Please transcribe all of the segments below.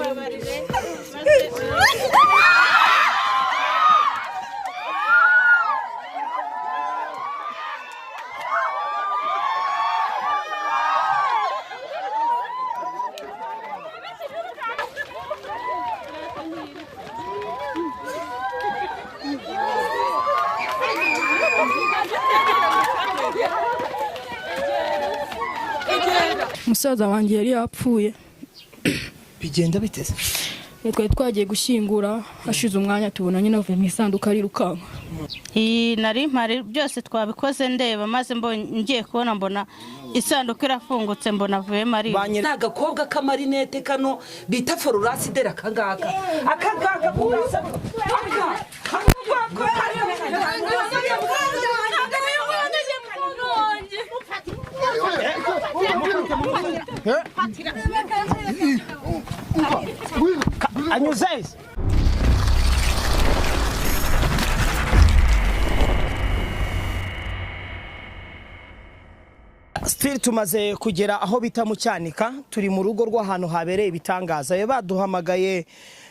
Tubabarire maze. Musaza wanjye yari yapfuye. Bigenda biteze? Twari twagiye gushyingura, hashize umwanya tubona nyine avuye mu isanduku arirukanka. Iyi nari mpari, byose twabikoze ndeba, maze mbonye ngiye kubona mbona isanduku irafungutse, mbona avuyemo ari Ni agakobwa k'amarinete kano bita forurasideri, akangaka akangaka aka Anyuze. Still tumaze kugera aho bita mu Cyanika, turi mu rugo rw'ahantu habereye ibitangaza. Be baduhamagaye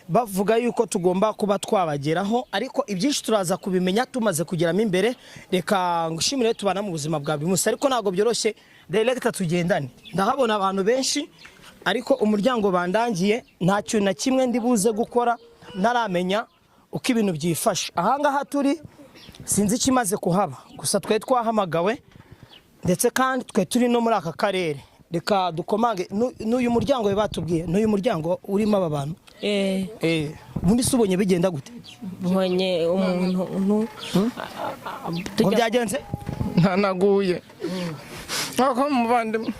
bavuga yuko tugomba kuba twabageraho, ariko ibyinshi turaza kubimenya tumaze kugeramo imbere. Reka ngushimire, tubana mu buzima bwa buri munsi, ariko ntabwo byoroshye. Director, tugendane. Ndahabona abantu benshi, ariko umuryango bandangiye, nta kintu na kimwe ndi buze gukora ntaramenya uko ibintu byifashe. Ahangaha turi sinzi ikimaze kuhaba, gusa twe twahamagawe, ndetse kandi twe turi no muri aka karere. Reka dukomange n'uyu muryango we batubwiye, n'uyu muryango urimo aba bantu. Ubundi se ubonye bigenda gute? Mbonye umuntu. Ngo byagenze? Ntanaguye nk'uko muvandimwe.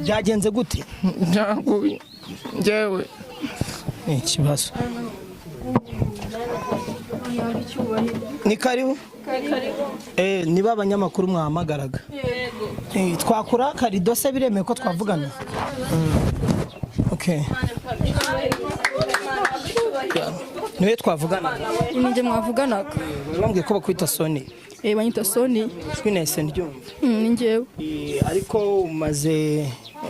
Byagenze gute? Byaguye njyewe. Ni ikibazo. Ni karibu. Niba abanyamakuru mwahamagaraga, twakura karido se? Biremewe ko twavugana? Okay, niwe twavugana? Ninjye mwavuganaga. Bambwiye ko bakwita Soni. Banyita Soni. Ijwi nahise ndyumva. Ni njyewe. Ariko umaze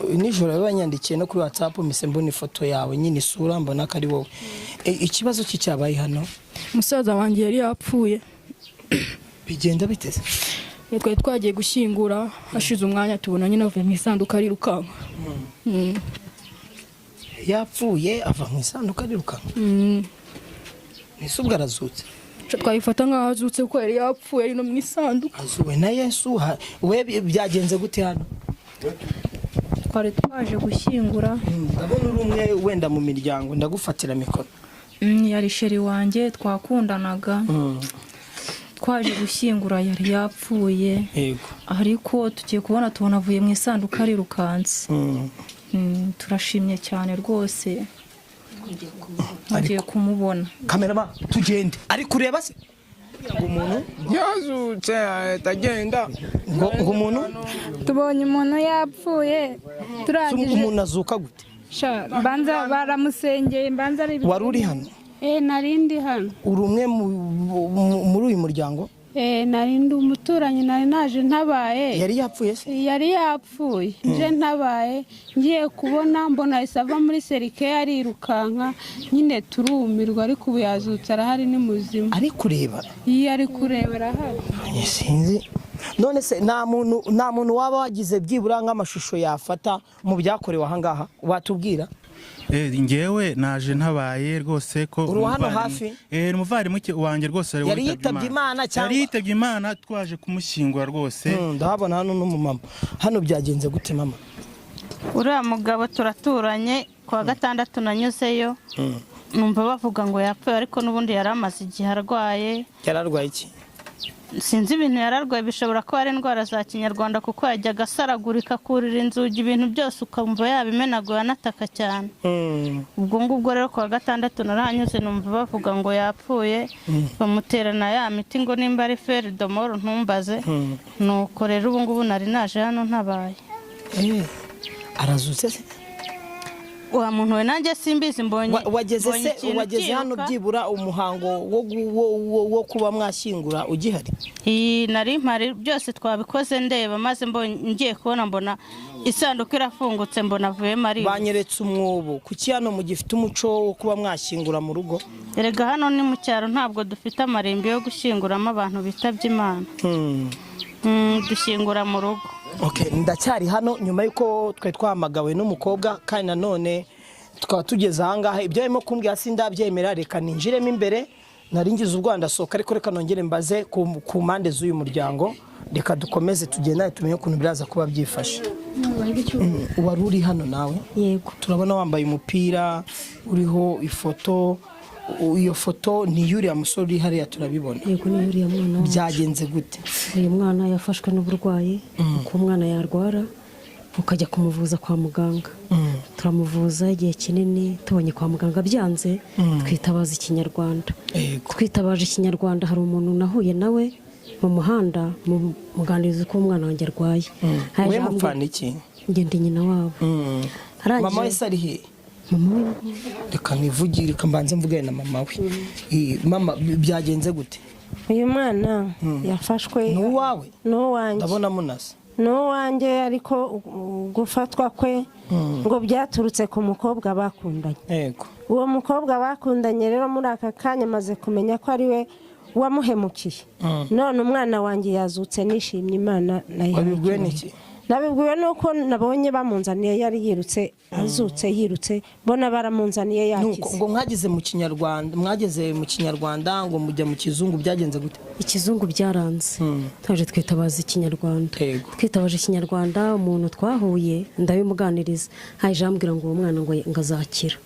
nijoro banyandikiye no kuri WhatsApp, mpise mbona ifoto yawe nyine, isura mbona ko ari wowe. Ikibazo ki cyabaye hano? Musaza wanjye yari yapfuye. Bigenda biteze? Twari twagiye gushyingura, hashize umwanya tubona nyine avuye mu isanduku arirukanka. Yapfuye ava mu isanduku arirukanka? Ese ubwo arazutse? Twabifata nk'aho azutse kuko yari yapfuye ari no mu isanduku. Azuwe na Yesu. We byagenze gute hano? Twari twaje gushyingura. Ndabona uri umwe wenda mu miryango, ndagufatira mikoro. Yari chéri wanjye, twakundanaga. Twaje gushyingura, yari yapfuye, ariko tugiye kubona tubona avuye mu isanduku arirukanse. Turashimye cyane rwose, tugiye kumubona. Kamerama, tugende. Ari kureba se ngo umuntu Yazutse ahita agenda. Ngo umuntu Tubonye umuntu yapfuye turangije. Umuntu azuka gute? Sha, mbanza baramusengeye, mbanza ari Wari uri hano? Nari ndi hano. Uri umwe muri uyu muryango? Nari ndi umuturanyi, nari naje ntabaye. Yari yapfuye se? Yari yapfuye, nje ntabaye, ngiye kubona mbona ahise ava muri cercueil arirukanka, nyine turumirwa, ariko ubu yazutse, arahari, ni muzima. Ari kureba? Iyo ari kureba, arahari. Sinzi. None se nta muntu waba wagize byibura nk'amashusho yafata mu byakorewe ahangaha watubwira? Njyewe naje ntabaye rwose ko Uri hano umuvandimwe- hafi? Umuvandimwe wanjye rwose Yari witabye yitabye Imana cyangwa- Yari yitabye Imana, twaje kumushyingura rwose. Ndahabona hano n'umumama. Hano byagenze gute, mama? Uriya mugabo turaturanye. Ku wa gatandatu nanyuzeyo numva bavuga ngo yapfuye, ariko n'ubundi yari amaze igihe arwaye. Yari arwaye iki? Sinzi ibintu yararwaye, bishobora kuba ari indwara za kinyarwanda, kuko yajyaga asaragurika, akurira inzugi, ibintu byose ukumva yabimenaguye, anataka cyane. Ubwo ngubwo rero ku wa gatandatu narahanyuze numva bavuga ngo yapfuye, bamuterana ya miti ngo nimba ari fer de mort, ntumbaze. Nuko rero ubu ngubu nari naje hano ntabaye. Arazutse se? Wa muntu we, nanjye simbizi, mbonye Wageze mbonye se ikintu wageze hano cyiruka. byibura umuhango wo kuba mwashyingura ugihari? Iyi nari mpari, byose twabikoze ndeba, maze mbonye ngiye kubona mbona Isanduku irafungutse mbona avuyemo ari. Banyeretse umwobo. Kuki hano mugifite umuco wo kuba mwashyingura mu rugo? Erega hano ni mu cyaro, ntabwo dufite amarimbi yo gushyinguramo abantu bitabye Imana. Dushyingura mu rugo. Okay, ndacyari hano nyuma y'uko twari twahamagawe n'umukobwa, kandi nanone tukaba tugeze ahangaha. Ibyo arimo kumbwira sindabyemera, reka ninjiremo imbere. Nari ngize ubwoba ndasohoka, ariko reka nongere mbaze ku mpande z'uyu muryango. Reka dukomeze tugendane tumenye ukuntu biraza kuba byifashe. Wari uri hano nawe? Yego. Turabona wambaye umupira uriho ifoto. Iyo foto ni iy'uriya musore uri hariya, turabibona. Yego, ni uriya mwana wacu. Byagenze gute? Uyu mwana yafashwe n'uburwayi. Uko umwana yarwara ukajya kumuvuza kwa muganga, turamuvuza igihe kinini, tubonye kwa muganga byanze, twitabaza ikinyarwanda. Twitabaje ikinyarwanda, hari umuntu nahuye nawe mu muhanda, muganiriza uko umwana wanjye arwaye. We mupfana iki? Ngenda nyina wabo. Mama we se ari he? Mama we. Reka nivugire, reka mbanze mvugane na mama we. Mama, byagenze gute? Uyu mwana yafashwe. Ni uwawe? Ni uwanjye. Ndabona munasa. Ni uwanjye, ariko gufatwa kwe ngo byaturutse ku mukobwa bakundanye. Yego. Uwo mukobwa bakundanye rero muri aka kanya amaze kumenya ko ari we wamuhemukiye. None umwana wanjye yazutse, nishimye Imana. Wabibwiwe n'iki? Nabibwiwe nuko nabonye bamunzaniye, yari yirutse, azutse yirutse, mbona baramunzaniye yakize. Ngo mwageze mu kinyarwanda, mwageze mu kinyarwanda ngo mujya mu kizungu, byagenze gute? Ikizungu byaranze, twaje twitabaza ikinyarwanda. Twitabaje ikinyarwanda, umuntu twahuye ndabimuganiriza, haje ambwira ngo uwo mwana ngo azakira.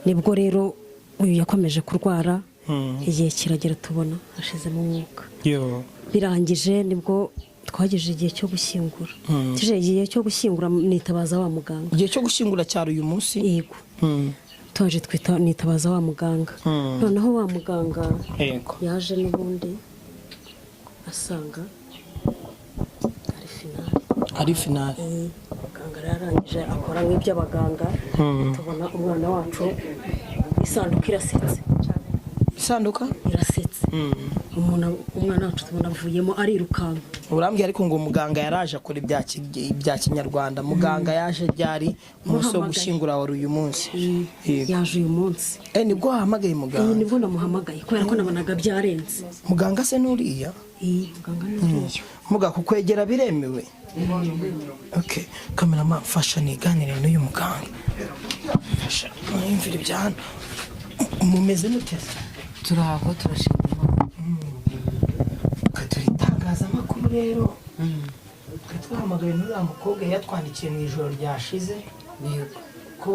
Nibwo rero uyu yakomeje kurwara, igihe kiragera tubona ashizemo umwuka. Birangije nibwo twagejeje igihe cyo gushyingura. Tuje igihe cyo gushyingura, nitabaza wa muganga. Igihe cyo gushyingura cyari uyu munsi? Yego. Twaje twita nitabaza wa muganga. Noneho wa muganga yaje n'ubundi asanga ari finale. Ari finale. Muganga yarangije akora nk'iby'abaganga, tubona umwana wacu isanduku irasetse. Isanduka irasetse. Umwana wacu tubona avuyemo arirukanka. Urambwiye ariko ngo muganga yaraje akora ibya kinyarwanda. Muganga yaje ryari? Umunsi wo gushyingura wari uyu munsi? Yaje uyu munsi. Nibwo wahamagaye muganga? Nibwo namuhamagaye kubera ko nabonaga byarenze. Muganga se n'uriya? Muganga n'uriya. Muga kukwegera biremewe? Okay, kamerama mfasha niganire n'uyu muganga. Mfasha mwumvire ibya hano. Mumeze mute? Turaho, turashima Imana. Turi itangazamakuru rero. Twe twahamagaye n'uriya mukobwa yatwandikiye mu ijoro ryashize ko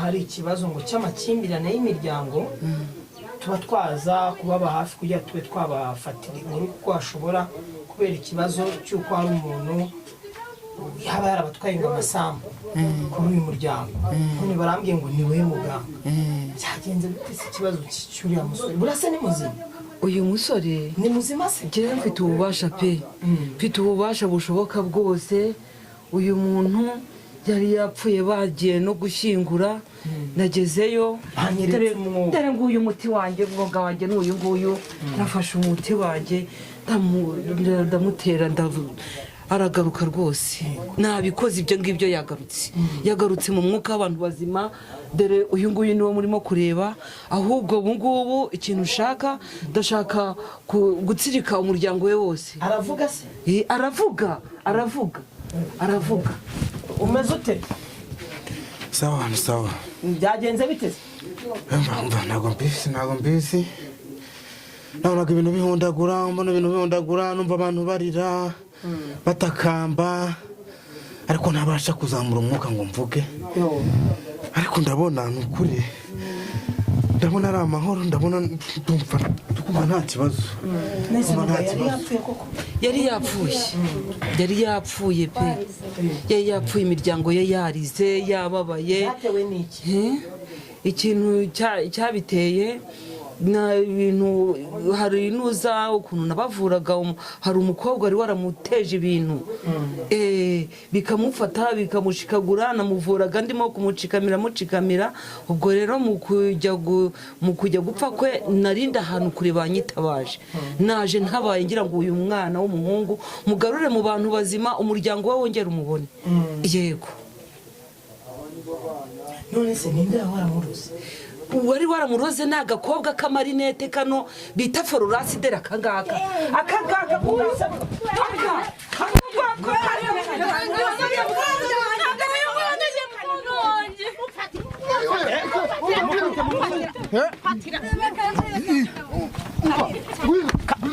hari ikibazo ngo cy'amakimbirane y'imiryango, tuba twaza kubaba hafi kugira tube twabafatira inkuru, kuko hashobora kubera ikibazo cy'uko hari umuntu yaba yarabatwaye ngo amasambu kuri uyu muryango. None barambwiye ngo ni we muganga. Byagenze gute se ikibazo cy'uriya musore? Burasa ni muzima? Uyu musore ni muzima se? Njyewe mfite ububasha pe, mfite ububasha bushoboka bwose. Uyu muntu yari yapfuye bagiye no gushyingura, nagezeyo dore nguyu umuti wanjye, umwuga wanjye ni uyu nguyu. Nafashe umuti wanjye ndamutera, aragaruka rwose. Nabikoze ibyo ngibyo, yagarutse. Yagarutse mu mwuka w'abantu bazima. Dore uyu nguyu niwo murimo kureba. Ahubwo ubu ngubu ikintu ushaka, ndashaka gutsirika umuryango we wose. Aravuga se? Aravuga, aravuga, aravuga. Umeze ute? Sawa, ni sawa. Byagenze bite? Ntabwo mbizi, ntabwo mbizi. Nabonaga ibintu bihundagura, mbona ibintu bihundagura, numva abantu barira batakamba, ariko ntabasha kuzamura umwuka ngo mvuge. Ariko ndabona ni ukuri, ndabona ari amahoro, ndabona ndumva nta kibazo. Yari yapfuye, yari yapfuye pe, yari yapfuye. Imiryango ye yarize, yababaye. Ikintu cyabiteye Na ibintu hari nuza ukuntu nabavuraga, hari umukobwa wari waramuteje ibintu, bikamufata bikamushikagura, namuvuraga ndimo kumucikamira mucikamira. Ubwo rero mu kujya gupfa kwe narinda ahantu kure banyitabaje, naje ntabaye ngira ngo uyu mwana w'umuhungu mugarure mu bantu bazima, umuryango we wongere umubone. Yego. None se ninde waramuroze? Wari waramuroze ni agakobwa k'amarinete kano bita forurasidera, akangaka akangaka.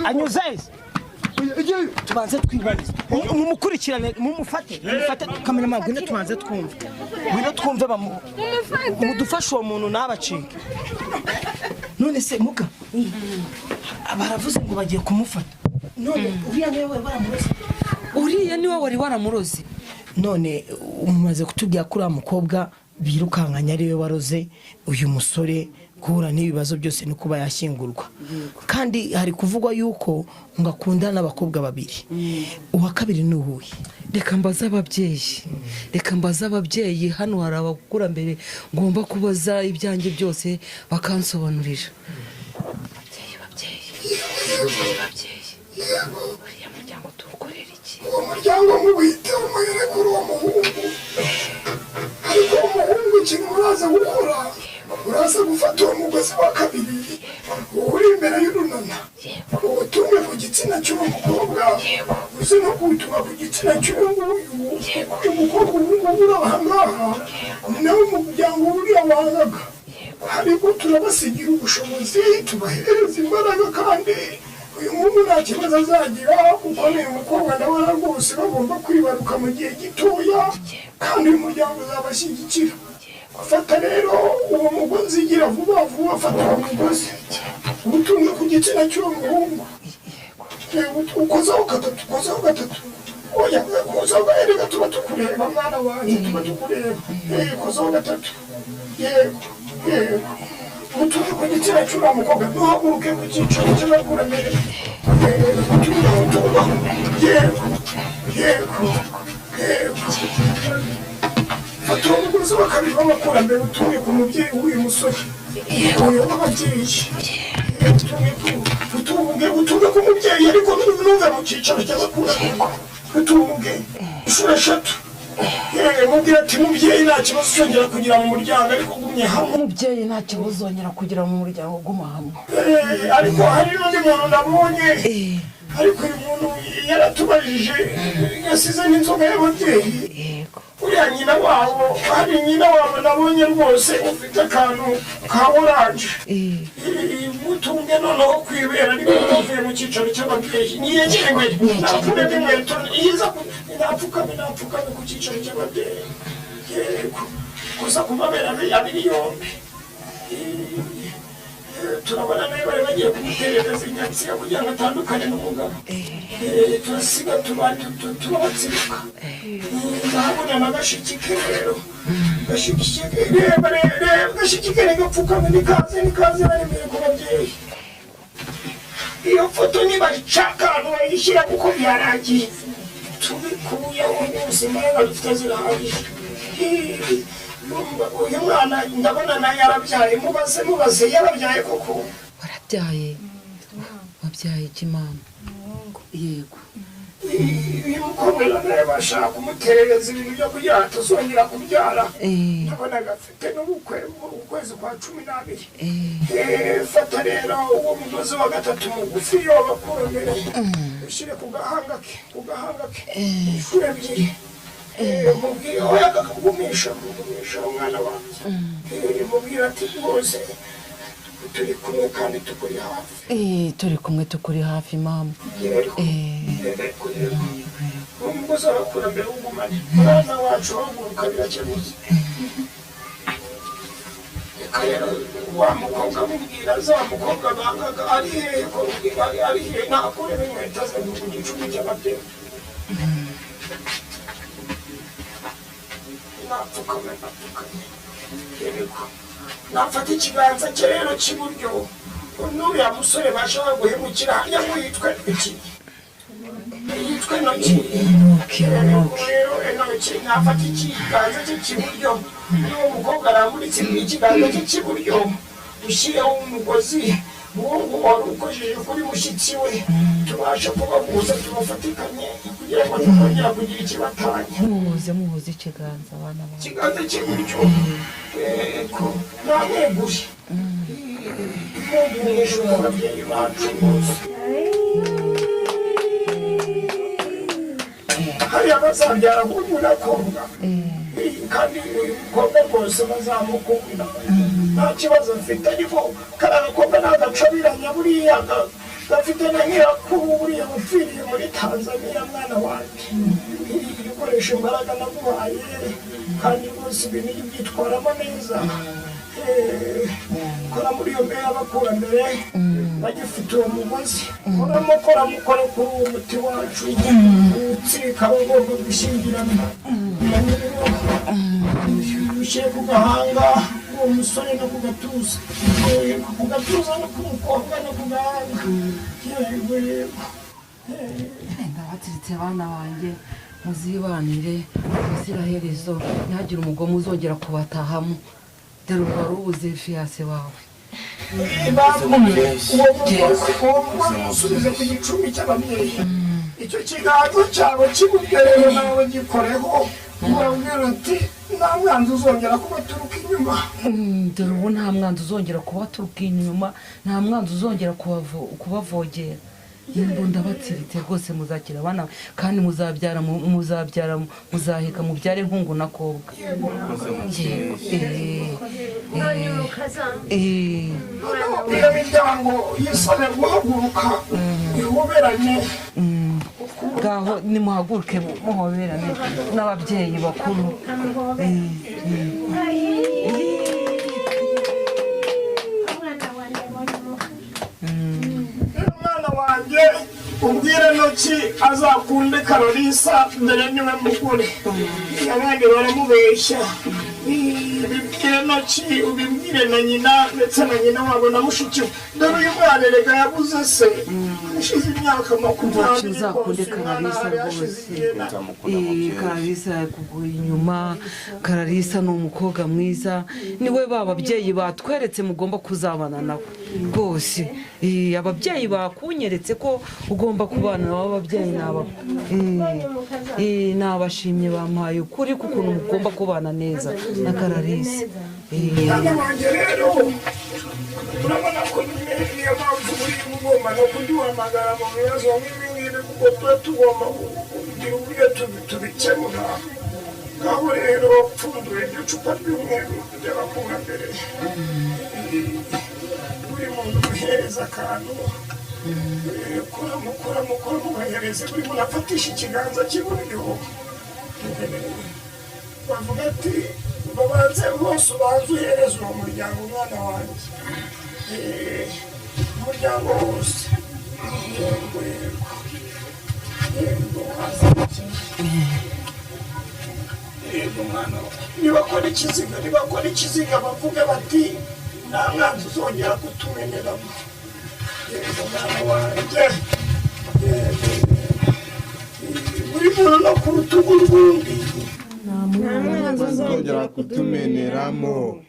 Anyuze tubanze twibarize, mumukurikirane, mumufate kameramani, ngwino tubanze twumve, ngwino twumve, mudufashe uwo muntu ntabacike. None se muga baravuze ngo bagiye kumufata, none uriya niwe wari waramuroze? Uriya niwe wari waramuroze. None umaze kutubwira ko uriya mukobwa birukankanya ariwe waroze uyu musore guhura n'ibibazo byose no kuba yashyingurwa, kandi hari kuvugwa yuko ngo akundana n'abakobwa babiri, uwa kabiri ni uwuhe? Reka mbaze ababyeyi, reka mbaze ababyeyi. Hano hari abakurambere ngomba kubaza ibyanjye byose bakansobanurira. Ababyeyi, ababyeyi, uriya muryango tuwukorera iki? Uwo muryango muwite umuhere kuri uwo muhungu, ariko uwo muhungu ikintu uraza gukora, uraza gufata uwo mugozi wa kabiri uri imbere y'urunana, uwutunge ku gitsina cy'uwo mukobwa, uze no kuwutunga ku gitsina cy'uyu nguyu. Uyu mukobwa ubu ngubu uri aha ngaha ni nawe umuryango uriya wangaga, ariko turabasigira ubushobozi, tubahereza imbaraga, kandi uyu muhungu nta kibazo azagira kuko ni umukobwa ndabona rwose bagomba kwibaruka mu gihe gitoya, kandi uyu muryango uzabashyigikira. Fata rero uwo mugozi, gira vuba vuba, fata uwo mugozi ubutunge ku gitsina cy'uwo muhungu, ukozeho gatatu, ukozeho gatatu, oya kozeho reka tuba tukureba mwana wanjye, tuba tukureba, kozeho gatatu, yego yego, ubutunge ku gitsina cy'uwo mukobwa, ntuhaguruke ku cyicaro cy'abakurambere, utunga utunga, yego yego yego. Fata uwo mugozi wa kabiri w'abakurambere utumye ku mubyeyi w'uyu musore, uyu w'ababyeyi, utunge ku mubyeyi, ariko ntuve mu cyicaro cy'abakurambere, utunge inshuro eshatu. Mubwira ati mubyeyi nta kibazo uzongera kugira mu muryango, ariko ugumye hamwe. Mubyeyi nta kibazo uzongera kugira mu muryango, uguma hamwe. Ariko hari n'undi muntu nabonye, ariko uyu muntu yaratubajije, yasize n'inzoga y'ababyeyi. Uriya nyina wabo, hari nyina wabo nabonye rwose ufite akantu ka oranje, mutunge noneho kwibera, ariko bavuye mu cyicaro cy'ababyeyi, niyegere inkweto, nakuremo inkweto, napfukame napfukame ku cyicaro cy'ababyeyi, yego, gusa ku mabere abiri yombi. Turabona nayo bari bagiye kumuterereza inyatsi kugira ngo atandukane n'umugabo, turasiga turabatsiruka. Ndahabona na gashiki ke rero, gashiki ke reba reba, gashiki ke gapfukame, nikaze nikaze bari imbere ku babyeyi. Iyo foto nibacaka ahantu bayishyira kuko byarangiye, tubikuyeho rwose, imbaraga dufite zirahagije. Uyu mwana ndabona nawe yarabyaye, mubaze mubaze yarabyaye koko? Warabyaye? Wabyaye iki mama? Yego. Uyu mukobwa nawe bashaka kumuterereza ibintu byo kugira ngo atazongera kubyara, ndabonaga afite n'ubukwe ukwezi kwa 12. Fata rero uwo mugozi wa gatatu mugufi w'abakurambere, ushyire ku gahanga ke, ku gahanga ke inshuro ebyiri. Mubwire oya akakugumisha, mugumisha umwana wanjye, mubwire ati rwose turi kumwe kandi tukuri hafi. Turi kumwe tukuri hafi mama. Yego yego, umugozi w'abakurambere w'ugumane, umwana wacu wahaguruka birakemutse. Reka rero wa mukobwa mubwira, za mukobwa bangaga ari hehe ko ari hehe, nakuremo inkweto ze mu gicumbi cy'ababyeyi. Napfukame napfukame, yego, nafata ikiganza cye rero cy'iburyo N'uriya musore bashaka guhemukira harya ngo yitwe iki? Yitwe Noki. Rero Enoki nafata ikiganza cye cy'iburyo, n'uwo mukobwa aramburitse ikiganza cye cy'iburyo, ushyireho umugozi uwo nguwo wari ukojeje kuri mushyitsi we, tubashe kubahuza, tubafatikanye kugira ngo tutongera kugira ikibatanya. Muhuze, muhuze ikiganza, abana bawe. Ikiganza cy'iburyo, yego, namwegure mungu mu babyeyi bacu bose. Hariya bazabyara hungu n'akobwa, kandi uyu mukobwa rwose bazamukunda, nta kibazo mfite. Ariko kariya gakobwa nagacabiranya, buriya gafite na nyirakuru buriya wapfiriye muri Tanzaniya. Mwana wanjye, iyo ukoresha imbaraga naguhaye, kandi rwose ibintu ujye ubyitwaramo neza. Kora muri iyo mbehe y'abakurambere bagifite uwo mugozi, koramo, koramo, kora kuri uwo muti wacu utsirika ugomba gushyingiranwa, ushyire ku gahanga uwo musore no ku gatuza, ku gatuza no ku mukobwa no ku gahanga. Yego, yego. Ndabatsiritse, abana banjye, muzibanire ubuziraherezo, ntihagire umugome uzongera kubatahamo. Dore ubu wari ubuze fiancé wawe. Uwo mugozi, uwo mugozi musubize ku gicumbi cy'ababyeyi. Icyo kiganza cyawe cy'iburyo rero nawe gikoreho, urabwira uti: "Nta mwanzi uzongera kubaturuka inyuma." Dore ubu nta mwanzi uzongera kubaturuka inyuma, nta mwanzi uzongera kubavogera. Nimba ndabatsiritse rwose, muzakira abana, kandi muzabyara, muzabyara, muzaheka, mubyare hungu na kobwa. Yego. Iyo miryango yisabe guhaguruka ihoberane. Ngaho nimuhaguruke muhoberane n'ababyeyi bakuru. Rero umwana wanjye, ubwire Noki azakunde Karolisa mbere, niwe mugore, abandi baramubeshya. Ubibwire Noki, ubibwire na nyina, ndetse na nyina wabo na mushiki we. Dore uyu mwana erega yabuze se hashize imyaka 20. Uzakunde Rwose umwana Kararisa hari hashize rwose. igihe. Kararisa yakuguye inyuma. Kararisa ni umukobwa mwiza, niwe ba babyeyi batweretse mugomba kuzabana nawe rwose. Ababyeyi bakunyeretse ko ugomba kubana nabo. Ababyeyi nabashimye, bampaye ukuri k'ukuntu mugomba kubana neza na Kararisa. Mwana wanjye rero, urabona ko nyine niyo mpamvu buriya uba ugomba no kuduhamagara mu bibazo nk'ibi ngibi, kuko tuba tugomba kugira uburyo tubikemura. Ngaho rero pfundura iryo cupa ry'umweru ry'abakurambere, buri muntu umuhereza akantu. Koramo, koramo, koramo, ubahereze, buri muntu afatisha ikiganza cy'iburyo. Bavuga ati babanze bose, ubanze uhereze uwo muryango, umwana wanjye. Umuryango wose. Yego, yego, yego, yego, mwana wa. Nibakora ikiziga, nibakora ikiziga, bavuge bati: "Nta mwanzi uzongera kutumeneramo." Yego, mwana wanjye, yego. Buri muntu no ku rutugu rw'undi. Nta mwanzi uzongera kutumeneramo.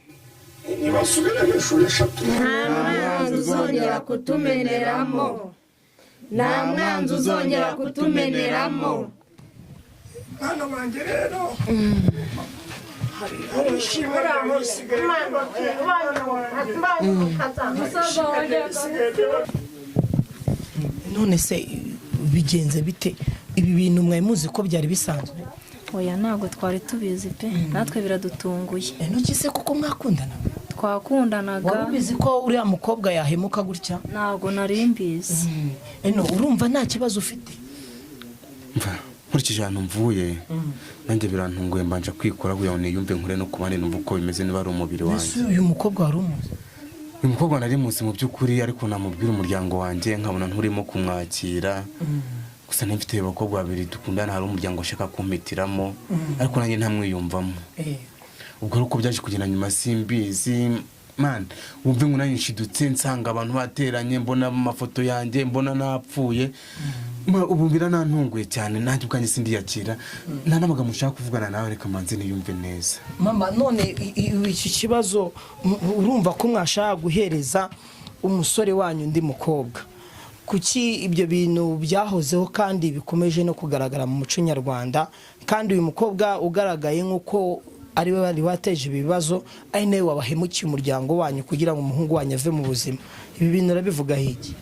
Nibasubiremo inshuro eshatu. Nta mwanzi uzongera kutumeneramo. Nta mwanzi uzongera kutumeneramo. Mwana wanjye rero, hari ishimwe ryawe risigaye ry'ababyeyi, mwana wanjye. Musaza wanjye. Risigaye ry'ababyeyi. None se bigenze bite? Ibi bintu mwari muzi ko byari bisanzwe? Oya, ntabwo twari tubizi pe, natwe biradutunguye. Ntoki se kuko mwakundana? Twakundanaga. Wari ubizi ko uriya mukobwa yahemuka gutya? Ntabwo nari mbizi. Eno, urumva nta kibazo ufite? Mva, nkurikije ahantu mvuye, nanjye birantunguye. Mbanje kwikora kugira ngo niyumve, nkure no ku bandi, numve uko bimeze, niba ari umubiri wanjye. Ese uyu mukobwa wari umuzi? Uyu mukobwa nari muzi mu by'ukuri, ariko namubwira umuryango wanjye nkabona nturimo kumwakira. Gusa nifite abakobwa babiri dukundana, hari umuryango ushaka kumpitiramo, ariko nanjye ntamwiyumvamo. Ubwo ari uko byaje kugenda nyuma simbizi. Man, wumve ngo nanjye nshidutse nsanga abantu bateranye, mbona amafoto yanjye, mbona napfuye. Ubu biranantunguye cyane, nanjye ubwanjye sindiyakira. Nta n'amagambo nshaka kuvugana nawe, reka manze niyumve neza. Mama, none iki kibazo urumva ko mwashaka guhereza umusore wanyu undi mukobwa, kuki ibyo bintu byahozeho kandi bikomeje no kugaragara mu muco nyarwanda? Kandi uyu mukobwa ugaragaye nk'uko ari we wari wateje ibibazo, ari nawe wabahemukiye umuryango wanyu kugira ngo umuhungu wanyu ave mu buzima, ibi bintu urabivuga iki?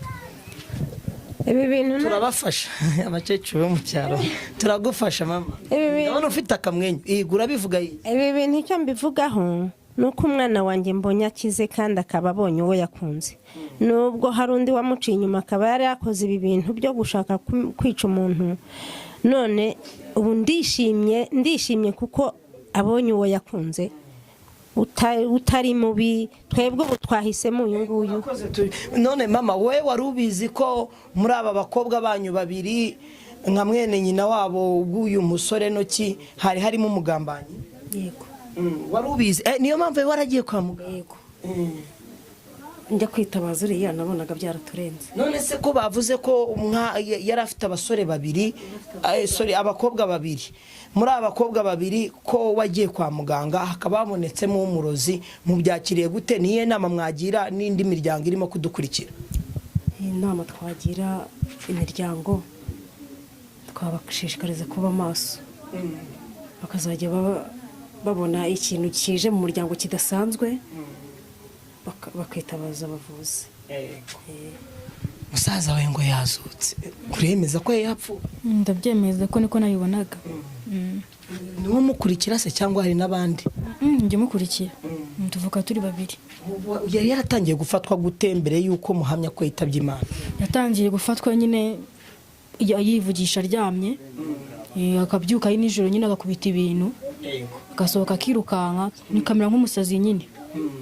Ibi bintu turabafasha abakecuru bo mu cyaro, turagufasha mama, ndabona ufite akamwenyu, yego urabivuga iki? Ibi bintu icyo mbivugaho ni uko umwana wanjye mbonye akize kandi akaba abonye uwo yakunze, nubwo hari undi wamuciye inyuma akaba yari yakoze ibi bintu byo gushaka kwica umuntu. None ubu ndishimye kuko abonye uwo yakunze utari mubi, twebwe ubu twahisemo uyu nguyu. None mama, wowe wari ubizi ko muri aba bakobwa banyu babiri nka mwene nyina wabo w'uyu musore Enoki hari harimo umugambanyi? Yego. Wari ubizi? Niyo mpamvu waragiye kwa muganga? Yego. Njya kwitabaza uriya nabonaga byaraturenze. None se ko bavuze ko yari afite abasore babiri, sorry, abakobwa babiri, muri aba bakobwa babiri ko wagiye kwa muganga hakaba habonetsemo umurozi, mubyakiriye gute? Niyo nama mwagira n'indi miryango irimo kudukurikira? Inama twagira imiryango, twabashishikariza kuba maso, bakazajya babona ikintu kije mu muryango kidasanzwe bakitabaza abavuzi. Musaza we ngo yazutse, uremeza ko yapfuye? Ndabyemeza ko niko nabibonaga. Niwo mukurikira se cyangwa hari n'abandi? Njye mukurikira, tuvuka turi babiri. Yari yaratangiye gufatwa gute mbere y'uko muhamya ko yitabye Imana? Yatangiye gufatwa nyine yivugisha aryamye, akabyuka ari nijoro nyine agakubita ibintu, agasohoka akirukanka, nikamera nk'umusazi nyine,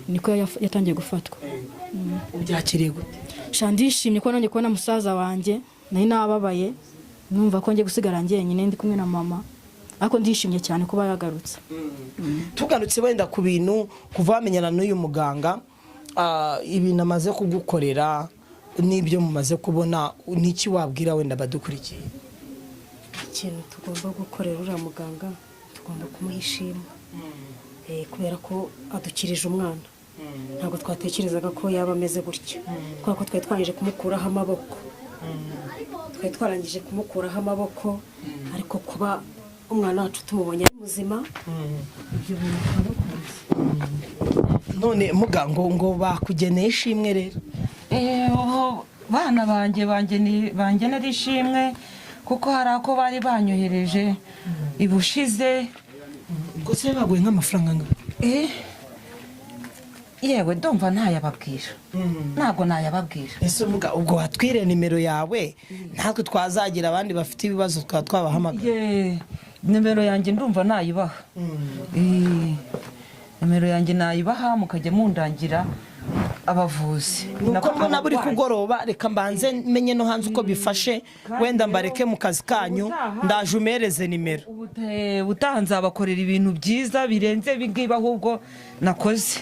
niko yatangiye gufatwa. Ubyakiriye gute? Sha ndishimye ko nongeye kubona musaza wanjye, nari nababaye numva ko ngiye gusigara njyenyine ndi kumwe na mama, ariko ndishimye cyane kuba yagarutse. Tugarutse wenda ku bintu kuva wamenyana n'uyu muganga, ibintu amaze kugukorera n'ibyo mumaze kubona, niki wabwira wenda badukurikiye? Ikintu tugomba gukorera uriya muganga, tugomba kumuha ishimwe kubera ko adukirije umwana. Ntabwo twatekerezaga ko yaba ameze gutya, kubera ko twari twarangije kumukuraho amaboko, ariko kuba umwana wacu tumubonye ari muzima, ibyo bintu turabikunze. None muganga ngo bakugeneye ishimwe rero? Bana banjye bangenera ishimwe kuko hari ako bari banyohereje ibushize. Ubwo se baguye nk'amafaranga angana? Yewe ndumva ntayababwira, ntabwo nayababwira. Ese muga ubwo watwire nimero yawe, natwe twazagira abandi bafite ibibazo twaba twabahamagara? Nimero yanjye ndumva nayibaha. Nimero yanjye nayibaha mukajya mundangira abavuzi. Nuko mbona buri kugoroba, reka mbanze menye no hanze uko bifashe, wenda mbareke mu kazi kanyu, ndaje umereze nimero. Ubutaha nzabakorera ibintu byiza birenze ibingibi ahubwo nakoze.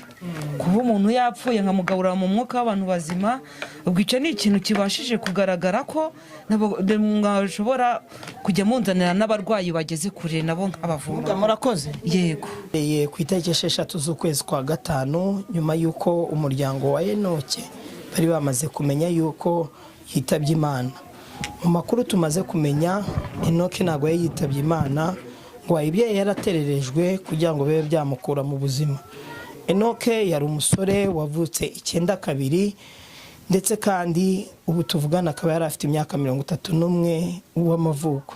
Kuba umuntu yapfuye nkamugaburira mu mwuka w'abantu bazima, ubwo icyo ni ikintu kibashije kugaragara ko mwashobora kujya munzanira n'abarwayi bageze kure nabo nkabavura. Murakoze. Yego. Ku itariki 6 z'ukwezi kwa 5, nyuma y'uko umuryango wa Enoke bari bamaze kumenya yuko yitabye Imana. Mu makuru tumaze kumenya, Enoke ntabwo yari yitabye Imana, ngo ibye yaratererejwe kugira ngo bibe byamukura mu buzima. Enoke yari umusore wavutse 92, ndetse kandi ubu tuvugana akaba yari afite imyaka 31 w'amavuko.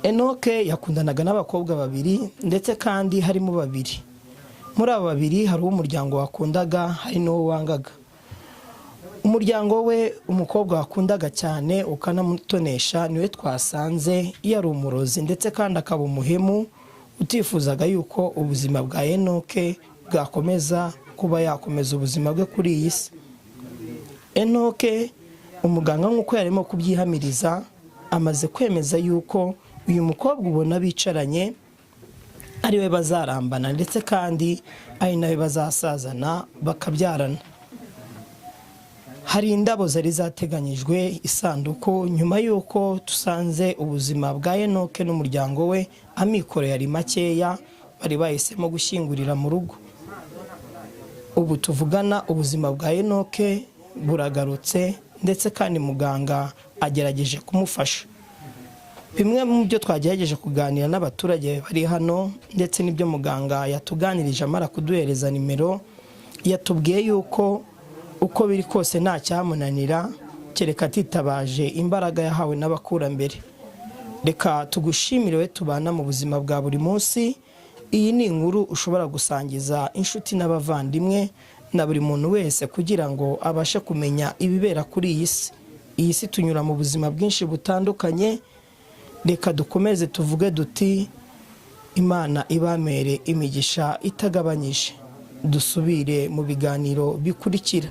Enoke yakundanaga n'abakobwa babiri, ndetse kandi harimo babiri. Muri abo babiri hari umuryango wakundaga, hari n'uwo wangaga. Umuryango we umukobwa wakundaga cyane ukanamutonesha niwe twasanze yari umurozi, ndetse kandi akaba umuhemu utifuzaga yuko ubuzima bwa Enoke bwakomeza kuba yakomeza ubuzima bwe kuri iyi si. Enoke umuganga nk'uko yarimo kubyihamiriza, amaze kwemeza yuko uyu mukobwa ubona bicaranye ariwe bazarambana, ndetse kandi ari nawe bazasazana bakabyarana. Hari indabo zari zateganyijwe, isanduku, nyuma y'uko tusanze ubuzima bwa Enoke n'umuryango we amikoro yari makeya, bari bahisemo gushyingurira mu rugo. Ubu tuvugana ubuzima bwa Enoke buragarutse, ndetse kandi muganga agerageje kumufasha. Bimwe mu byo twagerageje kuganira n'abaturage bari hano, ndetse n'ibyo muganga yatuganirije amara kuduhereza nimero, yatubwiye yuko uko biri kose nta cyamunanira kereka atitabaje imbaraga yahawe n'abakurambere. Reka tugushimire we tubana mu buzima bwa buri munsi. Iyi ni inkuru ushobora gusangiza inshuti n'abavandimwe na buri muntu wese kugira ngo abashe kumenya ibibera kuri iyi si. Iyi si tunyura mu buzima bwinshi butandukanye. Reka dukomeze tuvuge duti Imana ibamere imigisha itagabanyije. Dusubire mu biganiro bikurikira.